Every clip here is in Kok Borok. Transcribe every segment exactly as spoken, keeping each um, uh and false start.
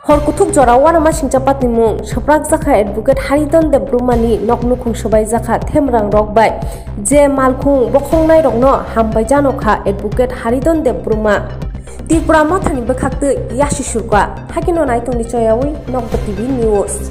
Hor kuthuk jora uanama singchapatni mung swprakjakha Advocate Haridon Debbarmani nok nukhung swbaijakha themrang rok bai, je malkhung bokhongnai rokno hambai janokha Advocate Haridon Debbarma. Tripura Mothani bwkhaktwi yasi surkha, hakino naitongni choyawi Nokbar T V News.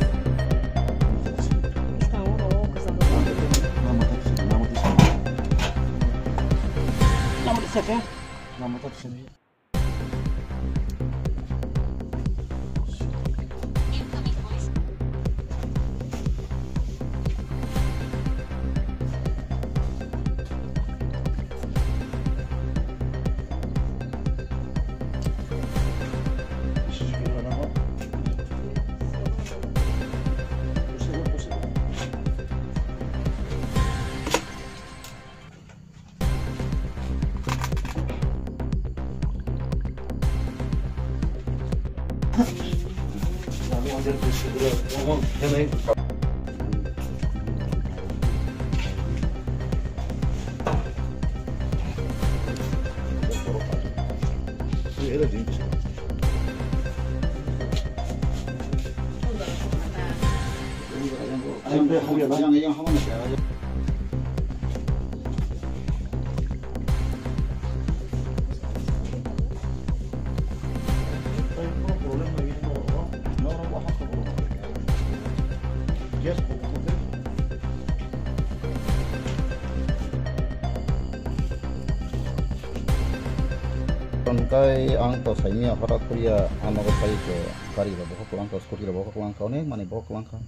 Tongkai ang to saimia hora kuria ano ko sai ko gari rok bokhok lang ka, scooty rok bokhok lang ka, onek mani bokhok lang ka.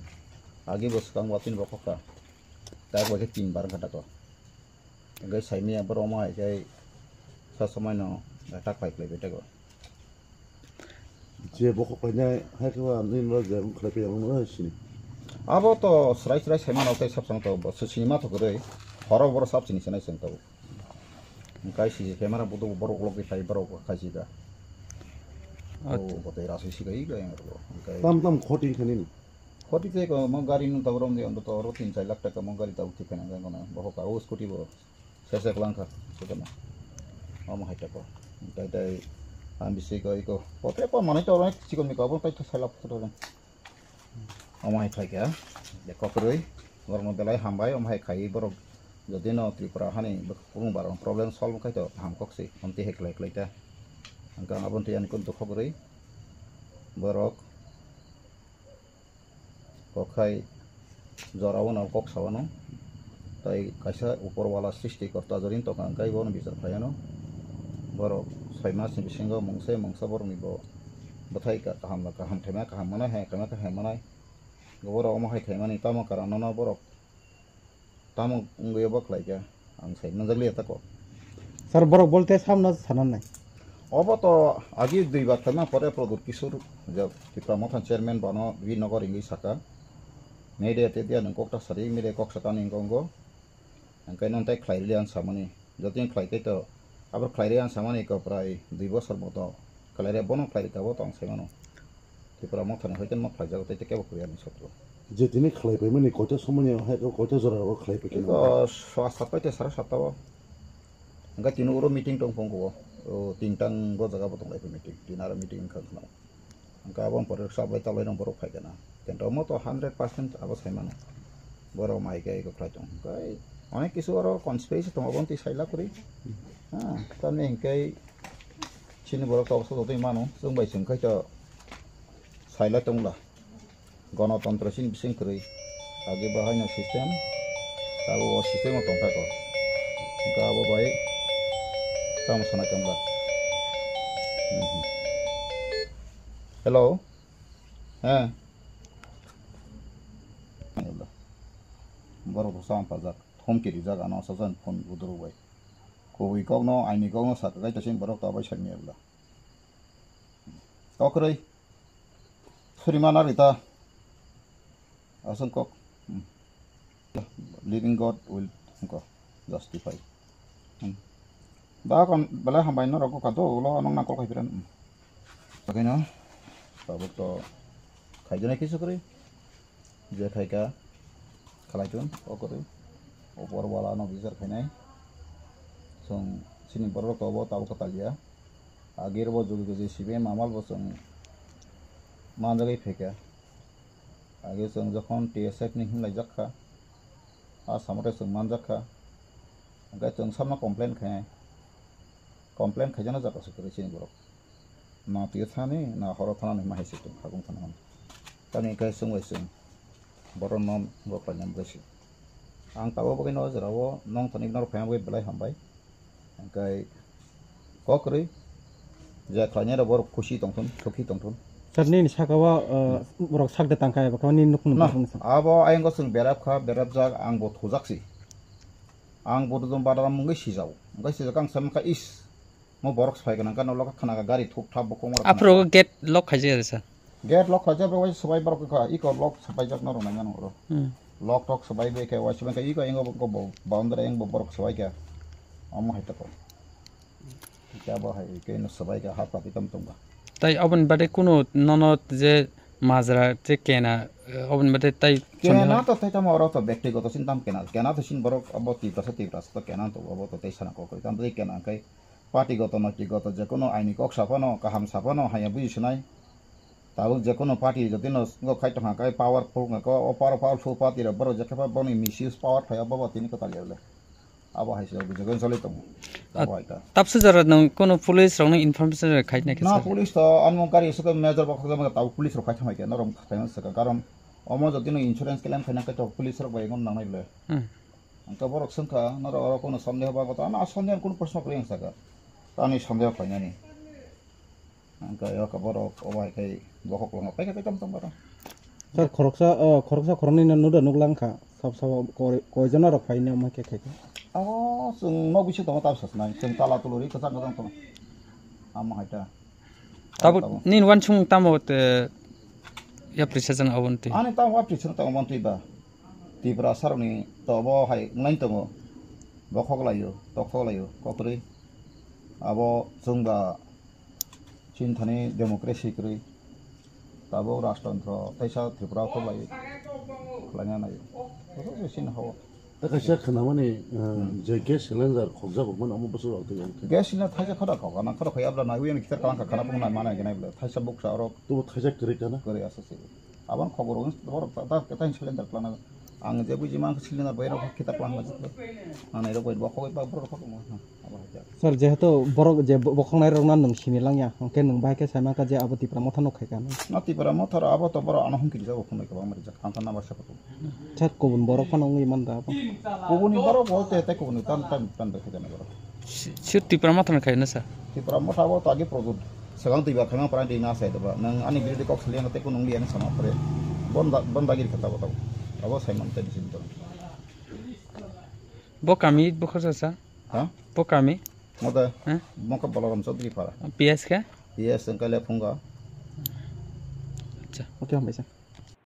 Agi bo swkang watini bokhok ka. Tak bai khe tin bar gata ko. Hingke saimia borok omo hai khe sa somai no tak pai khlai bai tego. Je bokhok painai hai khe ba nini no je wng khlai pai ang no sini. Abo to srai srai saimano tei sab song to bo sini ma thok rwi. Horo boro sab sini sanai song to. Hingke C C camera budu borok ulo khe phai borok khai si da. Acha. O bo tei rasui si kai ga yang ro. Hingke tam tam khoti khe nini. Khoti tei ko mo gari no tawrom de ondo to oro tin char lakh taka mo gari ta uthi phai nang kono. Bokhok ka o scooty bo. Sesek langkha, sukana. Omo hai tako. Tai tai, ang bisi ko iko. Potre pa manai to orang chikon mi ko, abang tai to salap to orang. Omo hai khai kya. De kokroi. Borok no belai hambai, omo hai khai borok. Jodi no Tripura hani bwkhwrwng barok problem solve khai to ham kok si. Omti hai klai klai ta. Ang kang abon to yan kun to kokroi. Borok. Kok hai jora o no kok sa wano. Tai kaisa upor wala srishti korta jorin tongkha, hwnkhe bono bichar phai ano. Borok soi mas ni bisingo mungsa mungsa borok ni bo bwthai ka-, kaham kaham khaima kaham manai, hai khaima kaham manai. Borok omo hai khaimani tamo karon no borok Tamo wngwi obo khlaikha, ang sai manjakliya tako. Sir, borok bolte samno sananai. Obo to agi dui bar khlaima pore Pradyot Kishore, je Tipra Motha chairman, bono Bibir Nagar wngwi saka. Media te dia nwng kok ta sari, media kok sakani wngkha wngo. Hwnkhe nwng tei khlai rwliya ang samani. Jotoni khlai tei to, abo khlai rwya ang samani ko prai dui bosor bo to. Khlai rwya bono khlai rwkha bo to ang sai mano. Tripura Motha ni hoite no khlai jago tei kebo khlai ani sotro. Je tini khlai paimani koita somoni hai koita jora ro khlai paikha. Iko swa sat pai te sara sat o. Hwnkhe tini oro meeting tong phung ko. O tin tang bo jaga bo tong lai meeting. Tin aro meeting wngkha khna. Hwnkhe aboni pore sablai tablai rok borok phai kana. Kintu omo to hundred percent abo sai mano. Borok mai khe eko khlai tongo. Hwnkhe onek kisu oro conspiracy tongo, obo twi sai la kwrwi. Ha, tamni hwnkhe chini borok to obosor jotoi mano. Chwng bai chwng khai to sai la tongla. Gonotontro chini bising kwrwi. Age bo haino system. Abo o system o tongkha ko. Hwnkhe abo bai tamo sana tongla. Mhm. Hello. He. Borok rwchapajak, thomki rijak ano sajan phone budurok bai. Kubui kokno, aini kokno sakha kaitor sini borok tabuk bai saimanya bwla. Kokrwi. Suri mana rita. Aswng kok. Hmm. Living God will, wngkha, justify. Hmm. Ba kon belai hambai norok kha do ulo nong nang kol khai piran. Hmm. Bagwino tabuk to khaidonai kisu kwrwi. Je khaika khalai tun o kwrwi. Opor wala no bichar khainai. Chwng chini borok to bo tabuk kwtal ya. Agir bo jugi jugi C P M amal bo chwng Manjagwi phaikha. Age chwng jokhon T S F ni himlaijak kha, a samate chwng manjak kha. Hwnkhe chwng samno complain khainai. Complain khaijana jaga se kwrwi chini borok. Na twi thani, na horo thana hinwi ma hai se chwng khagwng thana hwn. Tamni hwnkhe chwng bai chwng borok no bo khlaina bagwi se. Ang tabuk bagwi no o jora o nong thani norok phaina bagwi belai hambai. Hwnkhe kok kwrwi je khlainai rok borok khusi tongthun, sukhi tongthun. Sir, nini saka o, uh, borok sak de tangkha eba khe nini nukung nukung sir. Abo ayang o chwng berap kha, berap jak, ang bo thujak si. Ang bo dudum badaram wngwi sijao. Wngwi sijak ang sai mankha is. Mo borok sai gwnang kha, nokla kha khna kha gari thup thap bo kongor. Aphuru gate lock khaijak sir. Gate lock khaijak, abo swbai borok kha, iko lock swbaijak norok nai mano oro. Hmm. Lock tok swbai bai khe, waisa bai khe, iko ingo bo, bo boundary yang bo borok swbai kha. Omo hai tako. Khe abo hai khe no swbai kha, ha pati tam tongba. Tai oboni bade kuno nono je majra je kena, eh, oboni bade tai kena to tai tamo oro to bektigoto sin tam kena. Kena to sin borok abo Tiprasa, Tiprasa to kena to abo to tai sana kokoi. Tam tai kena kai party goto, noiti goto, jekono aini kok saphano, kaham saphano, haya buji sinai. Tabuk jekono party jotino swngo khai tongkha, kai powerful wngkha, o power-, powerful party rok borok jekhe pha boni misuse power khlai, abo bo tini kwtal ya le. Abo hai se jekono choli tongo. Abo hai ta. Tapsa jora nung kono police rok nung information rok khai nai khe na sir? Police to ano gari sukhe major bokha jama tabuk police rok khai thangbai khe norok khai sakha, karon omo jotino insurance claim khaina khe to police rok bai ngon nangnai le. Hmm. Hwnkhe borok swngkha, norok oro kono sondeho ba goto, ano sondeho kono proshno kwrwi ang sakha. Ani sondeho khlainani. Hwnkhe oro borok obo hai khai bokhok lama paikha tei tamo tong baino. Sir, khoroksa, o, khoroksa khoroknwi no nuda nuklang kha. Sab sabo koi, koijon norok phaini omo khe khai khe. Abo chwng nok bising tongo tabsa swnai. Chwng tala tuluri kwchang kwchang tongo. Amo hai ta. Tabuk nini wansukmung tamo te yapri sajana oboni twi? Ani tamo yapri sajana tamo oboni twi ba. Tiprasa rokni to obo hai wnglaino tongo. Bokhok laio, tokhok laio, kokrwi. Abo chwng ba chini thani democracy kwrwi. Tabuk rajtantro teisa Tripura o kok lai, khlaina nai. Obo besi no hao. Tei kaisa khnamani, uh, je gas cylinder khokjago mano, omo bwswk rok twi ang khe. Gas cylinder thaisa khoda khok, ana khoda khoi abla nai, uyang kitar kalang ka khana pung nai mana gwnai bwle. Thaisa buksa oro. Tubo thaisa kwrwi kana? Kwrwi asa se. Abang khok rok, borok ta, ta, ta cylinder klana. Ang je buji man cylinder bai rok kitar kalang ma jiklo. Nanai rok bai bo khogoi ba borok khok ma. Sir, jehetu borok je bo-, bokhoknai rokno nwng sini langya, hwnkhe nwng bahai khe sai mankha je abo Tipra Motha no khai kha hinwi. Na Tipra Motha rok abo to borok ano humki rijak, bo phunui kwbangma rijak, ang kha number seven. Sir, kubun borok phano wngwi man da abo. Kubuni borok bo te, te kubuni tan, tan, tan bai khai jana borok. Si-, sir, Tipra Motha no khai na sir? Tipra Motha abo to agi product. Swkang twi ba khaimang pran twi na sai da ba. Nwng ani birothi kok saliya tei kunu wngya hinwi sama phre. Bon da, bon dagi rikha tabo tabo. Abo sai man tei bisi bwtang. Bo kami, bo khorsa sa? Ha? Bo kami? Moda. Ha? Mokha Balaram Chaudhary Para. P S khe? P S wngkha le Phunga. Acha. Okay, hambai sa.